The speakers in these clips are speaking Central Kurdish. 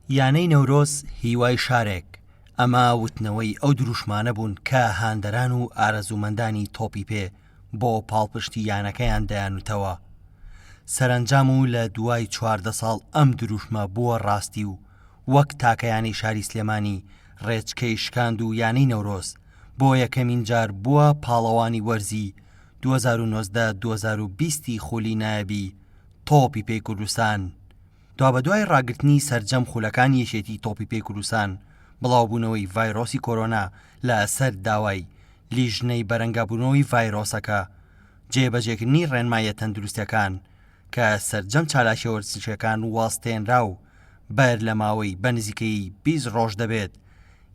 یانەی نەورۆز هیوای شارێک، ئەمە وتنەوەی ئەو دروشمانە بوون کە هاندەران و ئارەزوومەندانی تۆپی پێ بۆ پاڵپشتی یانەکەیان دەیانوتەوە. سەرەنجام و لە دوای 14 ساڵ ئەم دروشمە بووە ڕاستی و وەک تاکە یانەی شاری سلێمانی ڕێچکەی شکاند و یانەی نەورۆز بۆ یەکەمین جار بووە پاڵەوانی وەرزی 2019 2020 ی خولی نایابی تۆپی پێی کوردستان. دوابەدوای ڕاگرتنی سەرجەم خولەکانی یەکێتی تۆپی پێی کوردستان، بڵاوبوونەوەی ڤایرۆسی کۆرۆنا لە سەر داوای لیژنەی بەرەنگابوونەوەی ڤایرۆسەکە، جێبەجێکردنی ڕێنماییە تەندروستیەکان کە سەرجەم چالاکیە وەرزشیەکان وەستێنرا و بەر لە ماوەی بە نزیکەیی 20 ڕۆژ دەبێت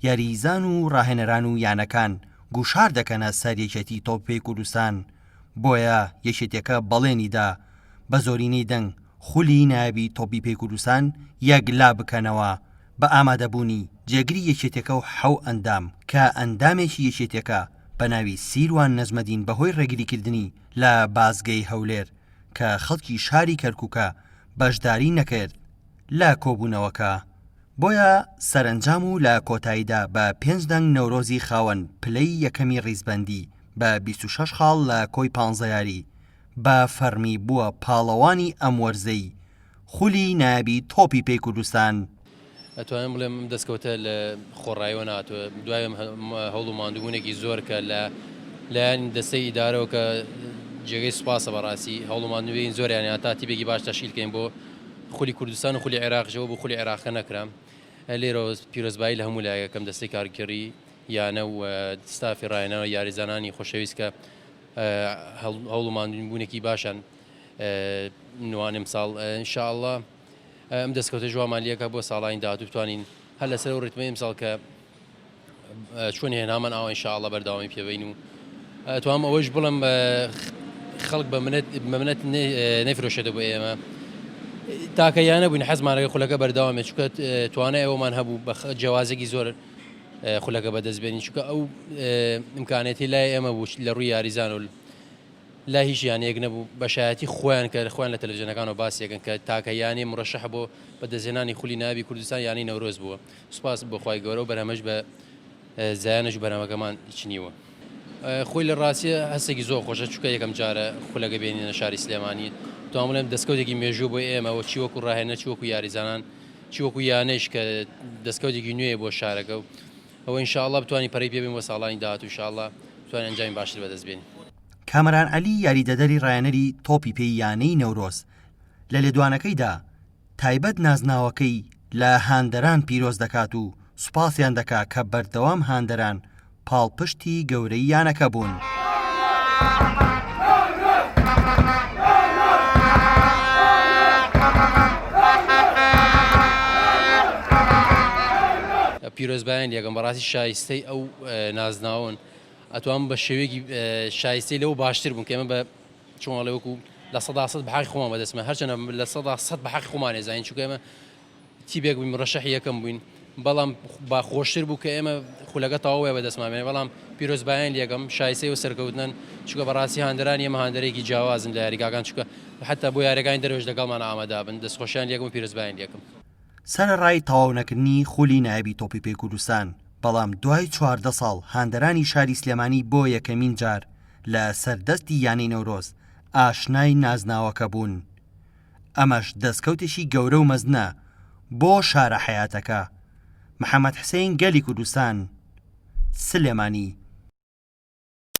یاریزان و ڕاهێنەران و یانەکان گوشار دەکەنە سەر یەکێتی تۆپی پێی کوردستان بۆیە یەکێتیەکە بەڵێنی دا بە زۆرینەی دەنگ خولی نایابی تۆپی پێی کوردستان یەکلا بکەنەوە بە ئامادەبوونی جێگری یەکێتیەکە و حەو ئەندام کە ئەندامێکی یەکێتیەکە بە ناوی سیروان نەجمەدین بەهۆی ڕێگریکردنی لە بازگەی هەولێر کە خەڵکی شاری کەرکوکە بەشداری نەکرد لە کۆبوونەوەکە بۆیە سەرەنجام و لە کۆتاییدا بە پێنج دەنگ نەورۆزی خاوەن پلەی یەکەمی ڕیزبەندی بە 26 خاڵ لە کۆی پانزە یاری بە فەڕمی بووە پاڵەوانی ئەم وەرزەی خولی نایابی تۆپی پێی کوردستان. ئەتوانم بڵێم ئەم دەستکەوتە لە خۆڕایەوە نەهاتووە، دوای هەوڵ و ماندووبوونێکی زۆر کە لە لایەن دەستەی ئیدارەوە کە جێگەی سوپاسە بەڕاستی هەوڵ و ماندووبوونی زۆریان تا تیپێکی باش تەشکیل کەین بۆ خولی کوردستان و خولی عێراقیشەوە بۆ خولی عێراقە نەکرا. لێرەوە پیرۆزبایی لە هەموو لایەکەم دەستەی کارگێڕی یانە و ستافی ڕاهێنان و یاریزانانی خۆشەویست کە هەوڵ و ماندووبوونێکی باشان نوان ئەمساڵ ان شاء اللە ئەم دەستکەوتە ژوامان لەکە بۆ ساڵانی داهاتوو بتوانین هەر لەسەر ئەو ڕیتمەی ئەمساڵ کە چۆن هێنامان ئاوا ان شاء اللە بەردەوامی پێبین و توام ئەوەش بڵم خەڵک بە منەت بە منەت نەفرۆشێتە بۆ ئێمە تاکە یانە بووین حەزمانەکە خولەکە بەردەوامێت چونکە توانای ئەومان هەبوو بە جیاوازێکی زۆر خولەکە بەدەست بێنین چونکە ئەو ئیمکانێتی لای ئێمە بوو لە ڕووی یاریزان و لای هیچ یانەیەک نەبوو بە شایەتی خۆیان کە خۆیان لە تەلەڤزیۆنەکانەوە باسی ئەکەن کە تاکە یانەی مورەشەح بۆ بەدەستهێنانی خولی نایابی کوردستان یانەی نەورۆز بووە سوپاس بۆ خوای گەورە و بەرهەمەش بە زایانەش بەرهەمەکەمان چنیوە. خۆی لە ڕاستیە هەستێکی زۆر خۆشە چونکە یەکەم جارە خولەکە بێنینە شاری سلێمانی توان بڵێم دەستکەوتێکی مێژوو بۆ ئێمە و چی وەکو ڕاهێنەر چی وەکو یاریزانان چی وەکو یانەیش کە دەستکەوتێکی نوێیە بۆ شارەکە و ئەوە ان شاء اللە بتوانین پەرەی پێ بەین بۆ ساڵانی داهاتوو ان شاء اللە بتوانین ئەنجامی باشتر بەدەست بێنین. کامەران عەلی یاریدەدەری ڕایەنەری تۆپی پێی یانەی نەورۆز لە لێدوانەکەیدا تایبەت نازناوەکەی لە هاندەران پیرۆز دەکات و سوپاسیان دەکا کە بەردەوام هاندەران پاڵپشتی گەورەی یانەکە بوون. پیرۆزبایان لەگەم بەڕاستی شایستەی ئەو نازناوەن ئەتوانم بە شێوەیەکی شایستەی لەو باشتر بوون کە ئێمە بە چۆن ئەڵێ وەکو 100% بە حەقی خۆمان بەدەستمە هەرچەنە 100% بە حەقی خۆمان ئەزانین چونکە ئێمە تیپێک بووین مڕەشەحی یەکەم بووین بەڵام با خۆشتر بوو کە ئێمە خولەکە تەواو بەدەستمان بێنێ بەڵام پیرۆزبایان لەگەم شایستەی و سەرکەوتنن چونکە بەڕاستی هاندەرانی ئێمە هاندەرێکی جیاوازن لە یاریگاکان چونکە حتا بۆ یاریەکانی دەرەوەش لەگەڵمان ئامادەبن دەستخۆشیان لەگەم و پیرۆزبایان لەکەم. سەرەڕای تەواو نەکردنی خولی نایابی تۆپی پێی کوردستان، بەڵام دوای 14 ساڵ هاندەرانی شاری سلێمانی بۆ یەکەمین جار لە سەر دەستی یانەی نەورۆز ئاشنای نازناوەکە بوون. ئەمەش دەستکەوتێکی گەورە و مەزنە بۆ شارە حەیاتەکە. محەمەد حسین گەلی کوردستان، سلێمانی.